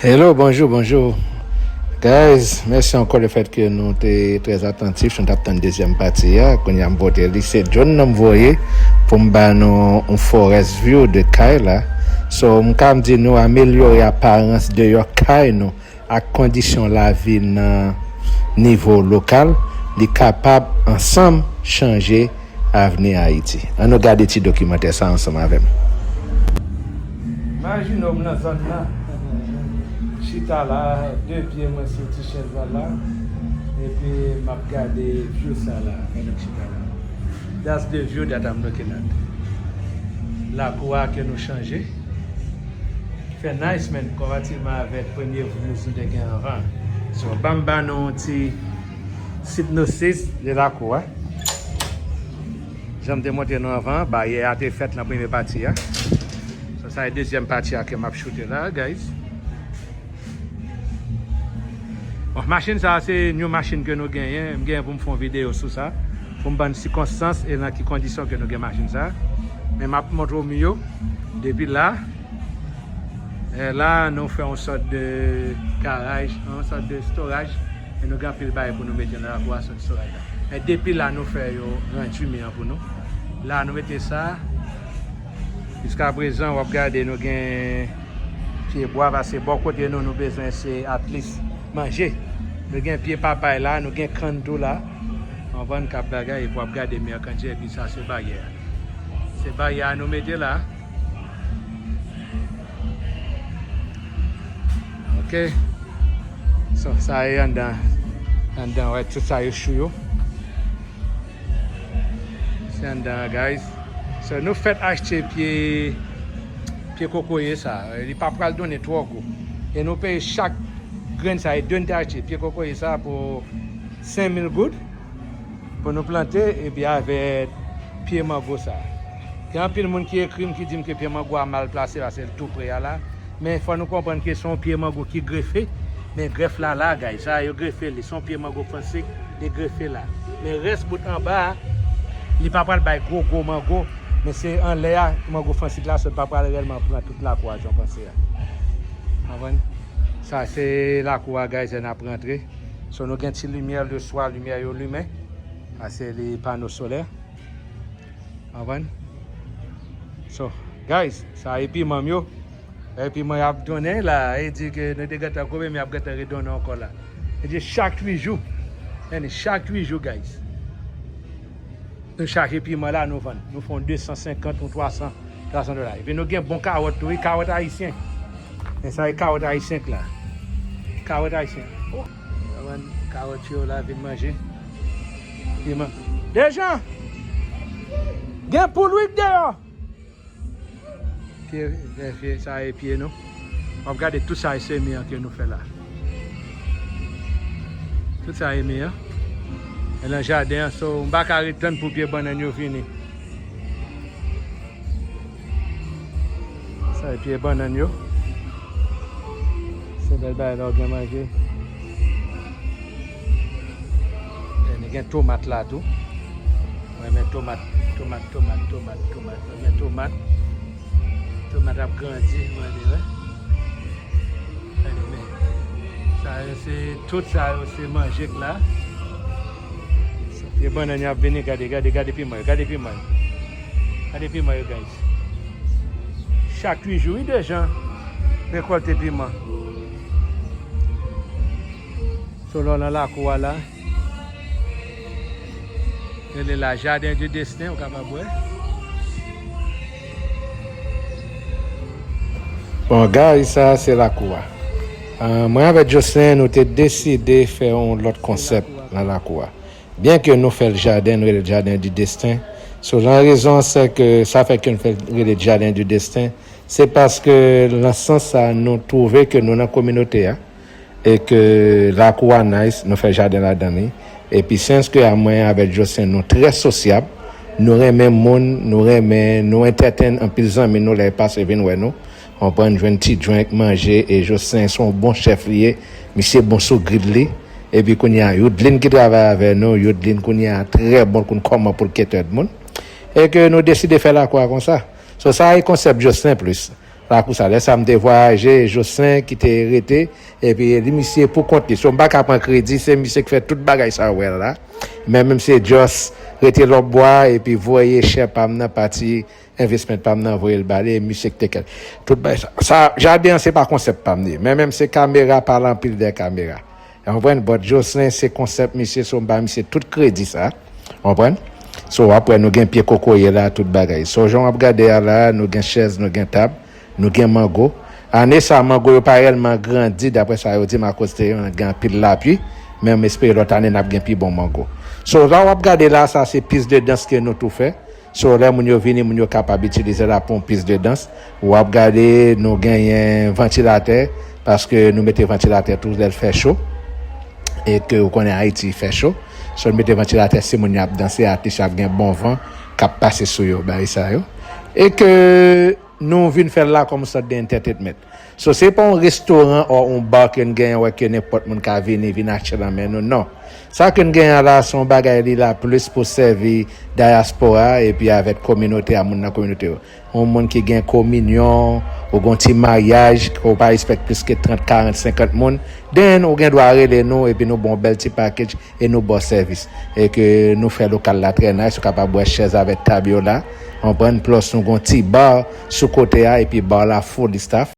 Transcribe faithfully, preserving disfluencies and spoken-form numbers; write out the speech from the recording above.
Hello, bonjou, bonjou. Guys, mèsi ankò le fèt ke nou te trè atantif, nou t ap tann dezyèm pati a. Kounye a m pote li, se John nan m voye pou m ba nou yon forest view de kay la. So, m ka di nou amelyore aparans deyò kay nou ak kondisyon lavi nan nivo lokal, li kapab ansanm chanje avni Ayiti. Ann nou gade ti dokimantè sa ansanm avè m. Imajine w m nan zòn nan, chita la, de pye mwen sou ti chèz la la, epi m ap gade view sa la, pandan m chita la. That's the view that I'm looking at. Lakou a ke nou chanje. Fè nice, man, konparativman avèk premye views nou te gen anvan. So, ban m ba nou yon ti synopsis de lakou a. Jan m te montre nou anvan, baryè a te fèt nan premye pati a. So, sa e dezyèm pati a ke m ap choute la, guys. Bon, machin sa a se new machin ke nou genyen. M genyen pou m fè yon videyo sou sa, pou m bann sikonstans e nan ki kondisyon ke nou gen machin sa a. Men m ap montre w miyo. Depi la, eh, la nou fè yon sòt de garaj, yon sòt de storage. E nou gen anpil bagay pou nou mete nan lakou a, sòt storage la. Men depi la nou fè yo randi mi an pou nou. La nou mete sa. Jiska prezan w ap gade nou gen pye bwa, paske bò kote nou, nou bezwen se at least manje. Nou gen pye papay la, nou gen kann tou la. Konprann, k ap bagay, epi w ap gade mi an kandje, epi sa se baryè a. Se baryè a nou mete la. Ok. So, sa e anndan. Anndan, wè, tout sa yo chou yo. Se anndan an, guys. So, nou fèt achte pye, pye kokoye sa. Li pa pral donnen twò gwo. E nou peye chak grenn sa. E de n te achte pye kokoye sa pou senk mil goud pou nou plante, epi avèk pye mango sa. Gen anpil moun ki ekri m, ki di m ke pye mango a mal plase, paske l tou pre a la. Men fò nou konprann ke se yon pye mango ki grefe, men grèf la la, guys. Sa yo grefe li, se yon pye mango franse, li grefe la. Men rès bout anba a, li pa pral bay gwo, gwo mango, men se anlè a, mango franse la sot, pa pral reyèlman pran tout lakou a, jan w panse a. Konprann? Sa se lakou a, guys, lè n ap rantre. So, nou gen ti limyè le swa, limyè yo limen. Sa se li pano solè. Konprann? So, guys, sa e piman m yo. E piman y ap donnen la, e di ke nou te gentan koupe, men y ap gentan redonnen ankò la. E di chak uit jou. Tande, chak uit jou, guys. Nou chache piman la, nou vann. Nou fè yon de san senkant, yon twa san, twa san dola. Epi nou gen bon kawòt tou, wi, kawòt ayisyen. Men sa e kawòt ayisyen k la. Kawòt ayisyen. Oh, kawòt yo la vin manje. Piman. Dejan! Gen poul wi k deyò! Pye, pye, pye, sa e pye nou. W ap gade tout sa e semi an ke nou fè la. Tout sa e mi an. E nan jaden an, so, m pa ka ret tann pou pye bannann yo vini. Sa e pye bannann yo. Se bèl bagay lè w gen manje. E nou gen tomat la tou. Mwen renmen tomat, tomat, tomat, tomat, tomat. Mwen renmen tomat. Tomat ap grandi, mwen renmen, wè. Gade, men. Sa yo se, tout sa yo se manje k la. Pye bannann yo ap vini, gade, gade, gade piman yo, gade piman yo. Gade piman yo, guys. Chak uit jou, wi, Dejan rekòlte piman. So, lè w nan lakou a la, rele la Jardin du Destin, ou kapab wè. Bon, guys, sa se lakou a. Ah, mwen avèk Jocelyn, nou te deside fè yon lòt konsèp nan lakou a. Byen ke nou fè l jaden, nou rele l Jardin du Destin. So, la rezon, se ke sa fè ke nou fè l rele Jardin du Destin, se paske nan sans sa, nou twouve ke nou nan kominote a, e ke lakou a nice, nou fè jaden ladan li. Epi, since ke a mwen avèk Jocelyn, nou trè sosyab, nou renmen moun, nou renmen, nou entertain anpil zanmi nou lè yo pase vin wè nou. Konprann, jwenn ti drink, manje, e Jocelyn se yon bon chèf li ye. Misye bon sou grid li. Epi kounye a, Youdlin ki travay avè nou, Youdlin kounye a trè bon konn kòman pou l cater moun. E ke nou deside fè lakou a konsa. So, sa e konsèp Jocelyn plis. La pou sa, lè sa m te vwayaje, Jocelyn ki te rete, epi li misye pou kont li. So, m pa ka pran kredi, se misye ki fè tout bagay sa w wè la. Men menm se just rete lòtbò a, epi voye chè pa m nan pati investment pa m nan, voye l ba li, e misye ki te kèt. Tout bagay sa. Sa, jaden an se pa konsèp pa m li. Men menm se kamera, pale anpil dèyè kamera. Ou konprann? But Jocelyn se konsèp misye, so m ba misye tout kredi sa. Ou konprann? So, w ap wè nou gen pye kokoye la, tout bagay. So, jan w ap gade a la, nou gen chèz, nou gen tab, nou gen mango. Ane sa, mango yo pa reyèlman grandi, daprè sa yo di m, akoz te gen anpil lapli. Men m espere lòt ane, n ap gen pi bon mango. So, la w ap gade la, sa se pis de dans ke nou tou fè. So, lè moun yo vini, moun yo kapab itilize la pou yon pis de dans. W ap gade, nou genyen vantilatè, paske nou mete vantilatè tou lè l fè cho, e ke ou konnen Ayiti fè cho. So, nou mete vantilatè, si moun yo ap danse, atis yo ap gen bon van k ap pase sou yo, bagay sa yo. E ke nou vin fè l la kòm sòt de entertainment. So, se pa yon restoran or yon bar ke n genyen wè ke nenpòt moun ka vini, vin achte nan men nou, non. Sa ke n genyen la, se yon bagay li la plis pou sèvi dayaspora epi avèk kominote a, moun nan kominote yo. Yon moun ki gen kominyon, ou gen yon ti maryaj, ke w pa espèk plis ke trant, karant, senkant moun, then ou gen dwa rele nou epi nou ba w yon bèl ti package e nou ba w sèvis. E ke nou fè lokal la trè nice, ou kapab wè chèz avèk tab yo la, konprann, plus nou gen yon ti bar sou kote a, epi bar la full staff.